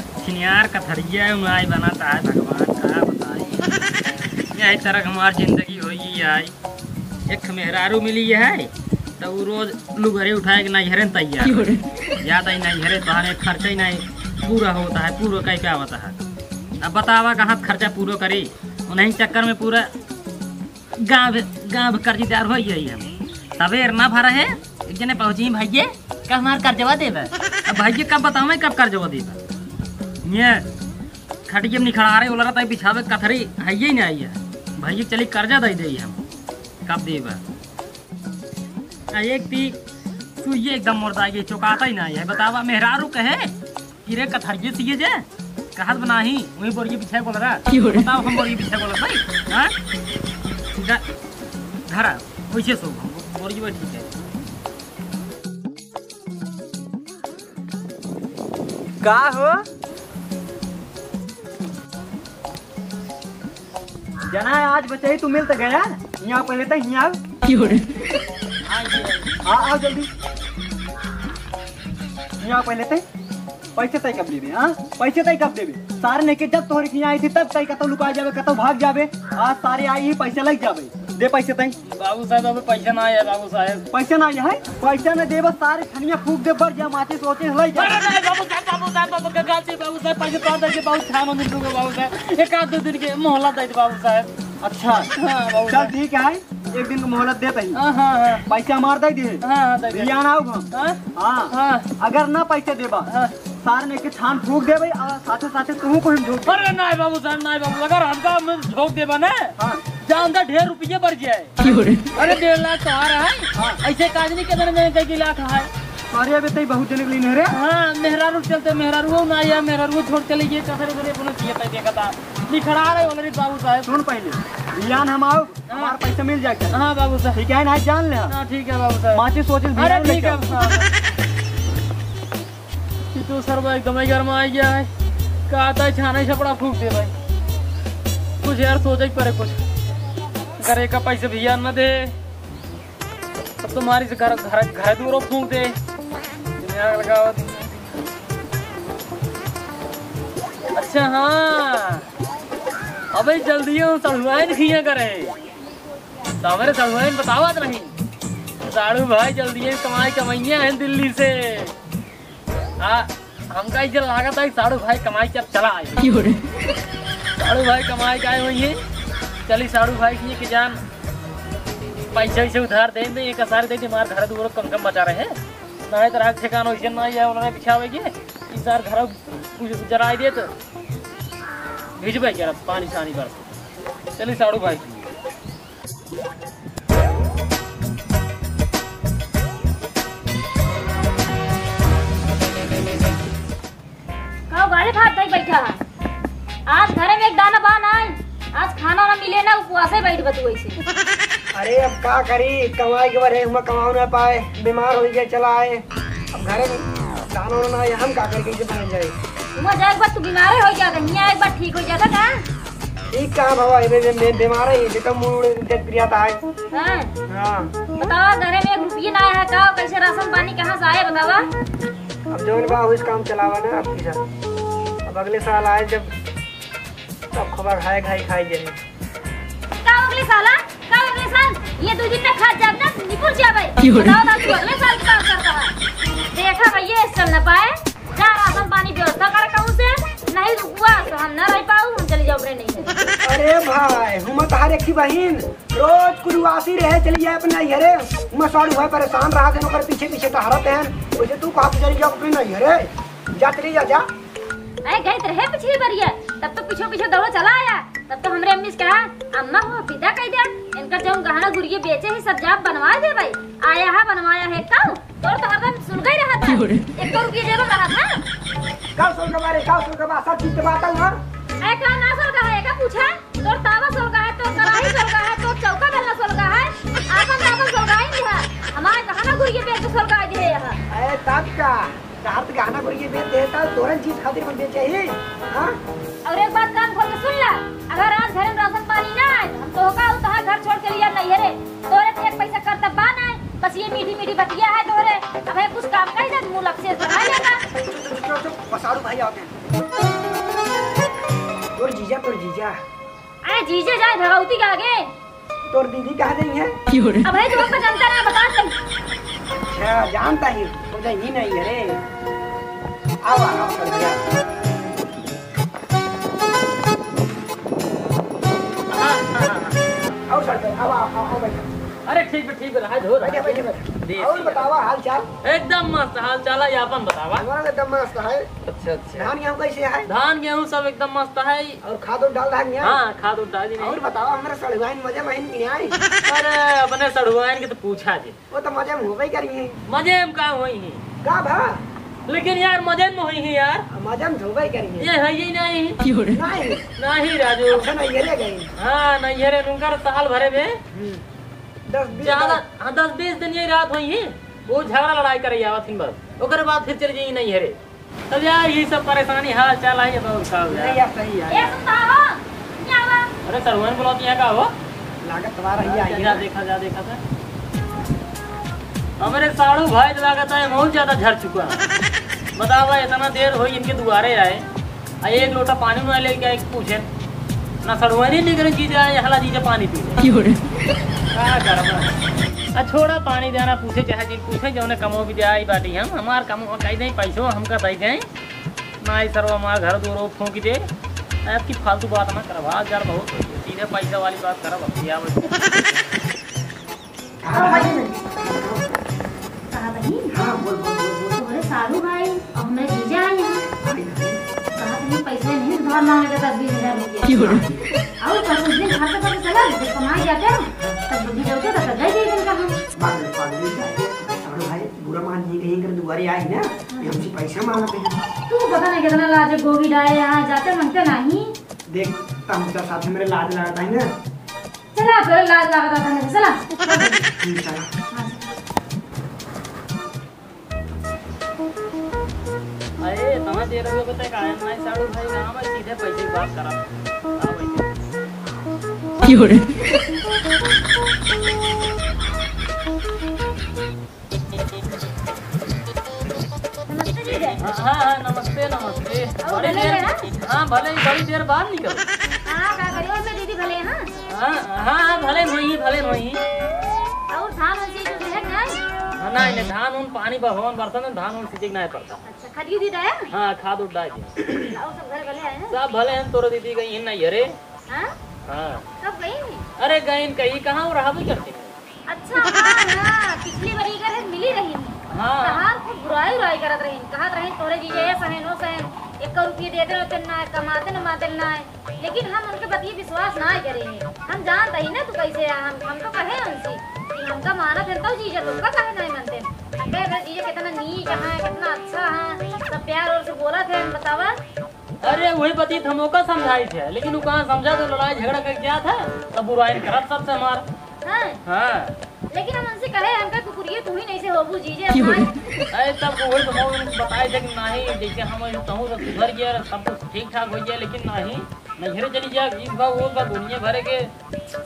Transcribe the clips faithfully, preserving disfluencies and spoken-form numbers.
छिनियार कथरिया उनाई बनत है, भगवान का बताई। यही तरह हमार जिंदगी होई आई। एक मेहरारू मिली है, तो वो रोज लुगरे उठाए के नैहरे न तैयार। क्यों रे? याद आई नैहरे, तो हमें खर्चा ही नहीं पूरा होता है, पूरा कहीं क्या होता है। अब बतावा, कहाँ से खर्चा पूरा करी? उन्हीं चक्कर में पूरा गाँव, गाँव कर्जदार हो गई हम। सबेर ना भरा है, एक जने पहुँची, "भैया, कब हमार कर्जवा देबे?" अब भैया कब बतावे, कब कर्जवा देबे? ये खटिया में निखड़ा रहे, ओलरा ताई बिछावे कथरी है ही नहीं है। भैया चली कर्जा दे दे हम, कब देबे? आ एक ती सुइये एकदम मुर्दा गई, चौकाता ही नहीं है। बतावा, मेहरारू कहे कि रे कथरिये सिए जे, कहत बनाही, वही बोरिये बिछाए बोल रहा। क्यों रे? बताओ, हम बोरिये बिछाए बोल भाई, हाँ? जा, घर आ, वैसे सो, हम बोरिये ठीक है। का हो? जना है, आज बचाई तू मिल त गया। यहाँ पहले तो यहाँ आओ। क्यों रे? हाँ, आओ जल्दी। यहाँ पहले ते पैसे तय कब देबे, हाँ? पैसे तय कब देबे? सारे लेके जब तोहरे के यहाँ आई थी, तब तय कतौ लुका जाबे, कतौ भाग जाबे। आज सारे आई ही, पैसे लग जाबे। दे पैसे तय। बाबू साहब, अबे पैसा ना आया, बाबू साहब। पैसा ना आया है? पैसा ना देबे, सारे खनिया फूक दे, बर जा, माचिस ओचिस लई जा। अरे नहीं, बाबू साहब, बाबू साहब, बाबू का गाल से, बाबू साहब, पैसे तो दे के बहुत छान होने दूंगा, बाबू साहब। एक आध दो दिन के मोहलत दे दे, बाबू साहब। अच्छा। हाँ, बाबू चल, साहब। ठीक है, एक दिन को मोहलत देता ही। हाँ, हाँ, हाँ। पैसा हमार दे दे। हाँ, हाँ, दे दे। बिहान आओ हम। हाँ? हाँ। हाँ। अगर ना पैसा देबा, हाँ। सारे में के छान फूक देबे और साथे साथे तू को हम झोंक देबे। अरे नहीं, बाबू साहब, नहीं, बाबू, अगर हमका हम झोंक देबा ना, हाँ। जान दा ढेर रुपये बढ़ जाए। क्यों रे? अरे डेढ़ लाख तो आ रहा है। हाँ। ऐसे काज नहीं कितना जने कई लाख है। अरे अबे तई बहुत जने के लिए नहीं रे। हाँ, मेहरारू चलते, मेहरारू ना आया, मेहरारू छोड़ चले गए, कसरे करे अपना किया तय देखा था। निखड़ा रहे हो रे बाबू साहब। सुन पहले, बिहान हम आओ, हाँ। हमारा पैसा मिल जाएगा। हाँ बाबू साहब। ठीक है ना, जान ले। हाँ, ठीक है बाबू साहब। माचिस वाचिस अरे बिहान ठीक लेके है, आओ। हाँ। ये तो सरवा एकदम ही गर्मा आ गया है। कहा था छाने छपड़ा फूक दे भाई। कुछ यार सोचे के पड़े कुछ। अगर एक पैसे भैया न दे, तब तो मारी से घर, घर, घर दूरो फूक दे। दिमाग लगाओ। अच्छा हाँ, अबे जल्दी हम सड़ुआइन खिया करे। तो हमारे सड़ुआइन बतावत नहीं। साड़ू भाई जल्दी कमाई कमैया है दिल्ली से। आ, हमका इज्जत लागत है, साड़ू भाई कमाई के अब चला आए। क्यों रे? साड़ू भाई कमाई के आए हुई हैं। चली साड़ू भाई की कि जान पैसे वैसे उधार दे दे, एक सारे दे दे, हमारे घर दूर कम कम बचा रहे हैं। ना है तरह ठिकाना वैसे ना है, उन्होंने बिछावे के, इस सार घर कुछ जराई दे तो भिजबे के पानी सानी पर। चली साड़ू भाई की। का गाली भात दई बैठा है? आज घरे में एक दाना बा नाई, आज खाना ना मिले ना, उपवासे बैठ बा तू ऐसे। अरे अब का करी, कमाई के बरे हुआ कमाओ ना पाए, बीमार हो गया चला आए, अब घरे में दाना ना आए, हम का करी, कैसे बन जाए? हुआ जाए एक बार तू बीमारे हो जाता, हियाँ एक बार ठीक हो जाता का? ठीक कहाँ बाबा, ये बे-, बे-, बीमार है, ये तो मूड़ जग प्रिया था है। हाँ। हाँ। बताओ, घरे में एक रुपये ना आया है, का कैसे राशन पानी कहाँ से आए बतावा? अब जौन बा, उस काम चलावा ना आपकी साथ। अब अगले साल आए जब, तब खूब घाय घाय खाई जाए। का अगले साल, आ? का अगले साल? ये दो दिन में खा जाब ना, निपुर जाबे। क्यों रे? बताओ, बताओ, तू अगले साल की बात करता है। देखा भैया, इस साल न पाए, जा राशन पानी व्यवस्था कर कहूँ से, नहीं रुकुआ, तो हम ना रह पाऊ, हम चली जाओ अपने नहीं। अरे भाई, हम तहार एक ही बहिन, रोज कुरुआसी रहे, चली जाए अपने नैहरे। हुआँ साड़ू भाई परेशान रहा थे, ओकर पीछे पीछे टहरत हैं। वैसे तू कहाँ से चली जाओ अपने नैहरे? जा चली जा, जा। अरे गए तो रहे पिछली बरिया, तब तो पीछे पीछे दौड़ो चला आया। तब तो हमरे अम्मी से कहा, "अम्मा हो विदा कह दे, इनका जौन गहना गुरिये बेचे ही सब जाब बनवा दे भाई।" आया है बनवाया है कब? तोर तो हरदम सुलगाई रहा था। क्यों रे? एक तो रुपये जेब में रहा था। का सुलगवा रे, का सुलगवा? सब चीज के बात है ना। अरे का ना सुलगा है, का पूछा? तोर तावा सुलगा है, तोर कढ़ाई सुलगा है, तोर चौका बेलना सुलगा है। आपन आपन सुलगाई नहीं है। हमारे गहना गुरिये बेच के सुलगा दे है। अरे तब का? चाहत गहना गुरिये बेच दे, तब तोरन चीज खातिर हम बेचे ही। हाँ? और एक बात कान खोल के सुन ला, अगर आज घर में राशन पानी ना आए, हम तो होगा उतहा घर छोड़ के लिया नहीं है रे। तोरे तो एक पैसा करता बा ना, बस ये मीठी मीठी बतिया है तोरे। अब है कुछ काम कर दे, मुंह लपसे बना लेगा। चुप, चुप, चुप, चुप, पसारू भाई आते हैं। तोर जीजा, तोर जीजा। अरे जीजा जाए भगवती के आगे। तोर दीदी कहाँ गई है? अब भाई तू हमको जानता ना, बता दे। अच्छा, जानता ही, तो जाइए नहीं, अरे। आओ, आओ, आओ, सर भैया। हाँ, हाँ, हाँ। आओ, सर भैया, आओ, आओ, आओ, आओ, बैठो। अरे ठीक बा, ठीक बा, रहा दो, बैठे, बैठे, बैठे। और बतावा हाल चाल? एकदम मस्त हाल चाल है, आपन बतावा। हमारा एकदम मस्त है। अच्छा, अच्छा। धान गेहूं कैसे है? धान गेहूं सब एकदम मस्त है। और खाद उद डाल रहा है? हाँ, खाद उद डाल दी। और बतावा, हमारे सड़ुआइन मजे में कि नहीं? अरे, अपने सड़ुआइन के तो पूछा जी। वो तो मजे में होबे करी है। मजे में का होई है? का भा? लेकिन यार, मजे में होई है यार। मजे में होबे करी है। ये है ही नहीं। नहीं। नहीं राजू। अच्छा, नैहरे गई। हाँ, नैहरे उनकर साल भरे में हम्म। दस बीस ज्यादा, बार। हाँ, दस बीस दिन यही रात होई है। वो झगड़ा लड़ाई करे आवत हिन बस। ओकरे बाद फिर चली जाई नैहरे। तब यार, ये सब परेशानी हाल चाल आई है, बहुत का हो नहीं यार। यार, सही है। ए, सुनता हो? क्या हुआ? अरे, सड़ुआइन बुलाती है का हो? लागत तुम्हारा ही आई जा, है। देखा जा, देखा था। हमरे साड़ू भाई तो लागत है बहुत ज्यादा झर चुका है। बतावा, इतना देर होई इनके दुआरे आए, आ एक लोटा पानी ना लेके आए, पूछे ना, सड़ुआइन निकरे जीजा, हला जीजा पानी पी ले। क्यों रे? का करबा? आ छोड़ा, पानी देना पूछे चाहे जिन पूछे, जौने कमो भी जाए बाटी हम, हमार कमो कह दें, पैसो हमका दे दें। ना ही सरवा हमार घर दूर फूंक दे। आपकी फालतू बात ना करब, हाल चाल बहुत होई है। सीधे पैसा वाली बात करब, अब क्या बोलते हैं? हाँ, भाई। कहा बहिन? हाँ, बोल, बोल, बोल, बोल। तोहरे साढ़ू भाई, अब हमरे जीजा आए हैं। हाँ, भाई। कहा बहिन, पैसा नहीं उधार मांगेगा दस बीस हजार रुपया। क्यों रे? और तो कुछ दिन घर से पता चला, जब कमाए जाते हैं, तब बुद्धि जलते, तब दे दे इनका हम। पागल, पागल, साढ़ू भाई, बुरा मान नहीं कहीं कर दुआरे आए ना, ये हमसे पैसा मांगते हैं। तू पता नहीं कितना लाज गोभी डाले, यहाँ जाते मांगते नहीं। देख, तमाशा साथ मेरे लाज लगाता है ना। चला, तोरे लाज लगाता था मेरे, चला। हम्म, चला। हाँ। अरे, इतना देर हो गया, पता है, काहे ना, साढ़ू भाई, कहाँ भाई, सीधे पैसे की बात करा। हाँ भाई। क्यों रे? नमस्ते जीजा। हाँ, हाँ, हाँ, नमस्ते, नमस्ते। और बड़ी भले देर, हैं ना? हाँ, भले ही बड़ी देर बाद निकल। हाँ, का करियो, उसमें दीदी भले हैं? हाँ, हाँ, हाँ, भले होई, भले होई। और धान उन चीज है कि नहीं? हाँ, नहीं, नहीं, धान उन पानी बहवन बरसन, धान उन सींचे के नहीं पड़ता। अच्छा, खाद दी डाया? हाँ, खाद उद डाल दिया। और सब घर भले हैं ना? सब भले हैं, तोरे दीदी गई है नैहरे। हाँ? हाँ। कब गई? अरे गई कहीं, कहाँ वो रहबे करती है। अच्छा, हाँ, हाँ, पिछली बारी का है, मिली रही। हाँ। तहार खूब बुराई उराई करत रही, कहत रही, "तोरे जीजा ऐसा है, नोसा है, एक रुपये देते रहते ना, कमाते न माते ना है।" लेकिन हम उनके बतिये विश्वास ना करे। हम जानत ही ना तू कैसे है, हम, हम तो कहे उनसे कि हमका मानत है तो जीजा तुमका काहे नहीं मानते। कहे, "अरे जीजा कितना नीक है, कितना अच्छा है, सब प्यार और से बोलत है, बतावा।" अरे, वही बतिये हम ओका समझाई थे, लेकिन वो कहाँ समझा, तो लड़ाई झगड़ा करके जात है, तब बुराई करत सबसे हमार। हाँ। हाँ। लेकिन हम उनसे कहे, हमका कुकुरिये तू ही नहीं से होबू जीजे क्यों? हमार। अरे, तब वो वही तो हम उनको बताए थे कि नहीं, जैसे हम ऐसे कहूँ तो सुधर गया, सब कुछ ठीक ठाक हो गया, लेकिन नहीं, नैहरे चली जा, इस बार वो बार दुनिया भरे के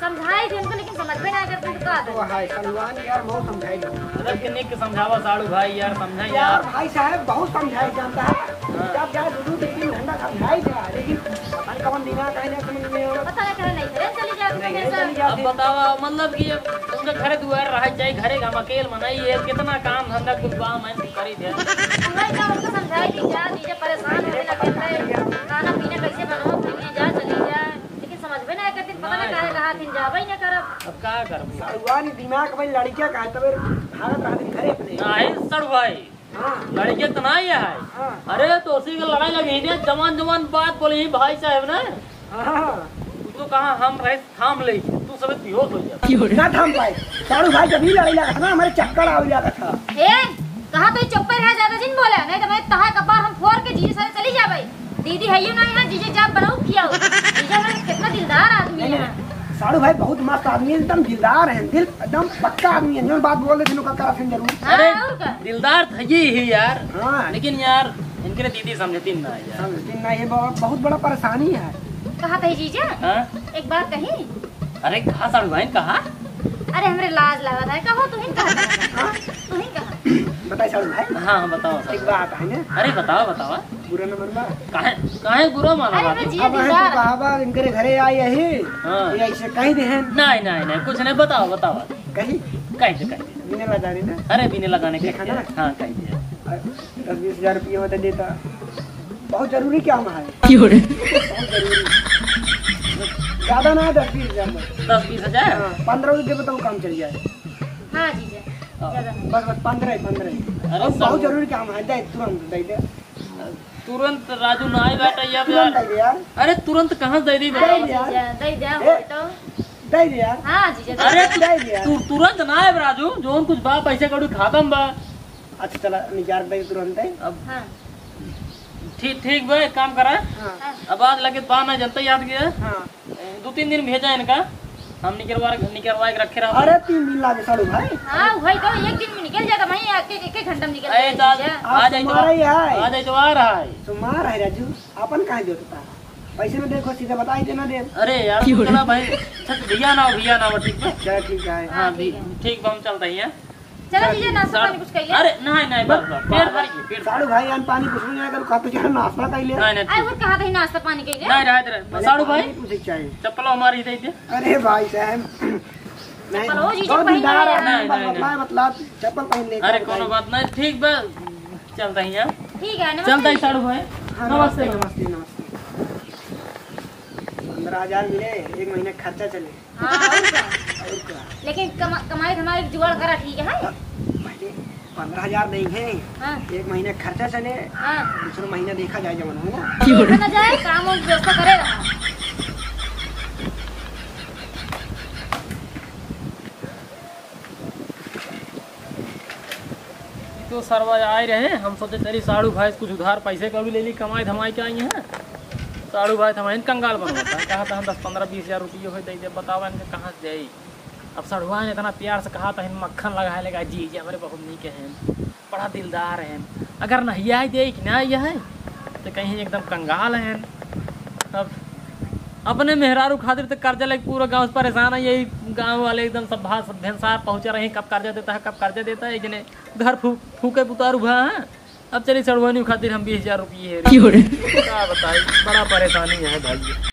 समझाई थी उनको, लेकिन समझ में ना करते तो का तो करें? हाय, सलमान यार, बहुत समझाई थी। अरे, कितने के समझावा साड़ू भाई यार, समझाई यार, यार। भाई साहब, बहुत समझाई जानता है। हाँ। जब जाए दो, दो, तीन, तीन घंटा समझाई था, लेकिन पता नहीं कौन दिमाग है, ना समझ में आवे। पता नहीं कहाँ नहीं करे, चली जाती नहीं, हमेशा। चली जाती। अब बतावा, मतलब कि तुमके घरे दुआर रहे, चाहे घरे हम अकेल मनाई है, कितना काम धंधा कुल बा, मैं करी दे। पूरा इतना उनको समझाई थी, जा, जीजा परेशान होने लगे थे, खाना पीना कैसे बनाओ, पीने जा, चली जा। लेकिन समझबे ना करती, पता ना नहीं। काहे कहा थी, जाबे ही ना करब। अब का करबू? सड़ुआइन दिमाग में लड़किया का है, तबे भागत रहत घरे अपने। नहीं, सड़ुआइन। हाँ। लड़किया तो नहीं है। हाँ। अरे, तो उसी के लड़ाई लगी है, जवान जवान बात बोली है भाई साहब ने। हाँ। तू तो कहा हम रहे थाम ले, तू सब बेहोश हो जा। ना थाम पाए। सड़ू भाई जब ही लड़ाई लगा था ना, हमारे चक्कर आवे लगा था। ए, कहा तो चुप्पे रह, ज्यादा जिन बोला, नहीं तो मैं तहार कपार हम फोड़ के जीजे सारे चली जाबे। दीदी है यू नहीं है, जीजे जाब बनाऊ खियाऊ। जीजे हमारे कितना दिलदार आदमी नहीं, है। नहीं, साड़ू भाई बहुत मस्त आदमी है, एकदम दिलदार है, दिल एकदम पक्का आदमी है, जो बात बोल देते हैं, उनका करत है जरूर। हाँ, अरे, और का? दिलदार था ये ही यार। हाँ। लेकिन यार, इनके लिए दीदी समझती ना है यार। समझती ना, ये बहुत, बहुत बड़ा परेशानी है। कहा था जीजा? हाँ? एक बात कही? अरे, कहा साड़ू भाई, कहा? अरे, हमरे लाज लागत है, कहो, तू ही कहा। हाँ? तू ही कहा। बताई साड़ू भाई। हाँ, हाँ, बताओ, बताओ। एक बात है ना? अरे, बताओ, बताओ। बुरा न मनबा? काहे, काहे बुरा माना अब बात? ये अब है तो दिनदार। कहावा, इनकरे घरे आई यही, हाँ। ये ऐसे कही देहेन। नहीं, नहीं, नहीं, कुछ नहीं, बताओ, बताओ। कही? कही दे, कही दे। बिना लजाने ना? अरे, बिना लजाने कही देखा दे। ना? हाँ, कही दे। अरे, दस बीस हजार रुपये होते देता। बहुत जरूरी काम है। क्यों रे? बहुत जरूरी। ज्यादा ना है, दस बीस हजार में। दस बीस हजार? हाँ, पन्द्रह रुपये बताओ, काम चल जाए। हाँ जीजा, हाँ। ज्यादा नहीं। बस, बस, पन्द्रह ही, पन्द्रह ही। अरे, और बहुत सब जरूरी काम है, दे, तुरंत दे दे। तुरंत राजू ना आए बेटा, ये तुरंत यार। दे दे यार। अरे, तुरंत कहाँ से दे दी, हाँ बताओ। जीजा, दे दे, ए, हो तो। दे दे यार। हाँ जीजा, अरे, दे दे। तू, दे दे यार। तू तुरंत ना आए राजू, जोन कुछ बा, पैसे कौड़ी खाता में बा। अच्छा, चला, निकाल दे तुरंत है। अब हाँ। ठीक, ठीक बा, एक काम करा। हाँ। अब आज लगे बा ना जनता याद गया। हाँ। दो तीन दिन भेजा इनका, हम निकलवा, निकलवा के रखे रहा। अरे, तीन दिन लागे साड़ू भाई। हाँ, वही तो, एक दिन में निकल जाता भाई, एक, एक, एक घंटा में निकल अरे, जाता तो आज, जीजा। आज आज सोमवार इतवार, ही है। आज इतवार है। सोमवार है राजू, अपन कहाँ जोतता है? पैसे में देखो, सीधा बता ही देना दे। अरे यार, क्यों रे? चला भाई, अच्छा, भैया ना हो, भैया ना हो, ठीक बा? चला, ठीक है। हाँ, हाँ, ठीक ठीक, है। ठीक बा, हम चलते हैं। चला जीजा, नाश्ता साड़ू, पानी कुछ कर ले। अरे, नहीं, नहीं, बस, बस, पेट भर गई, पेट भर साड़ू गई। भाई, यार, पानी कुछ नहीं, अगर खाते चला नाश्ता कर ले। नहीं, नहीं, अरे, ठीक। वो कहा था नाश्ता पानी के लिए? नहीं, रहे, रहे। भले साड़ू भाई, पानी पूछे के चाहिए। चप्पल हमारी दे दे। अरे भाई साहब, नहीं, चप्पल हो जीजा, बहुत पहन दिलदार ले। है, नहीं, नहीं, मतलब, नहीं। मतलब, चप्पल पहन ले, अरे, चप्पल कोनो पहन। बात नहीं, ठीक बा, चलता ही है। ठीक है, नमस्ते चलता ही जीजा। साड़ू भाई। हाँ, नमस्ते, नमस्ते, नमस्ते। नमस्ते, नमस्ते। पन्द्रह हजार मिले, एक महीने खर्चा चले। हाँ, और का? और का? लेकिन कमा-, कमाई धमाई जुगाड़ करा, ठीक है? पहले पन्द्रह हजार देंगे, हाँ। एक महीने खर्चा चले, हाँ। दूसरा महीना देखा जाए जवन हो। देखा ना जाए, काम और व्यवस्था करे रहा। ई तो सरवा आए रहे, हम सोचे चली साड़ू भाई से कुछ उधार पैसे कौड़ी ले ली, कमाई धमाई के आई हैं। साड़ू भाई तो हमारे कंगाल बनवाता है, कहा था हम दस पन्द्रह बीस हजार रुपये हो दे दे, बतावा इनके कहाँ से जाई। अब सड़ुआ ने इतना प्यार से कहा था, "इन मक्खन लगा है, लगा जी, जी, हमारे बहुत नीक हैं, बड़ा दिलदार हैं।" अगर नहीं आई दे कि ना आई है, तो कहीं एकदम कंगाल हैं। अब अपने मेहरारू खातिर तो कर्जा लेके पूरा गांव से परेशान है, यही गांव वाले एकदम सब भात सब भेंसार पहुंचा रहे हैं, कब कर्जा देता है, कब कर्जा देता है। एक जने घर फू-, फूके पुतारू भा है। अब चली सड़ुआनी खातिर हम बीस हजार रुपये है। क्यों रे? का बताई, बड़ा परेशानी है भाई।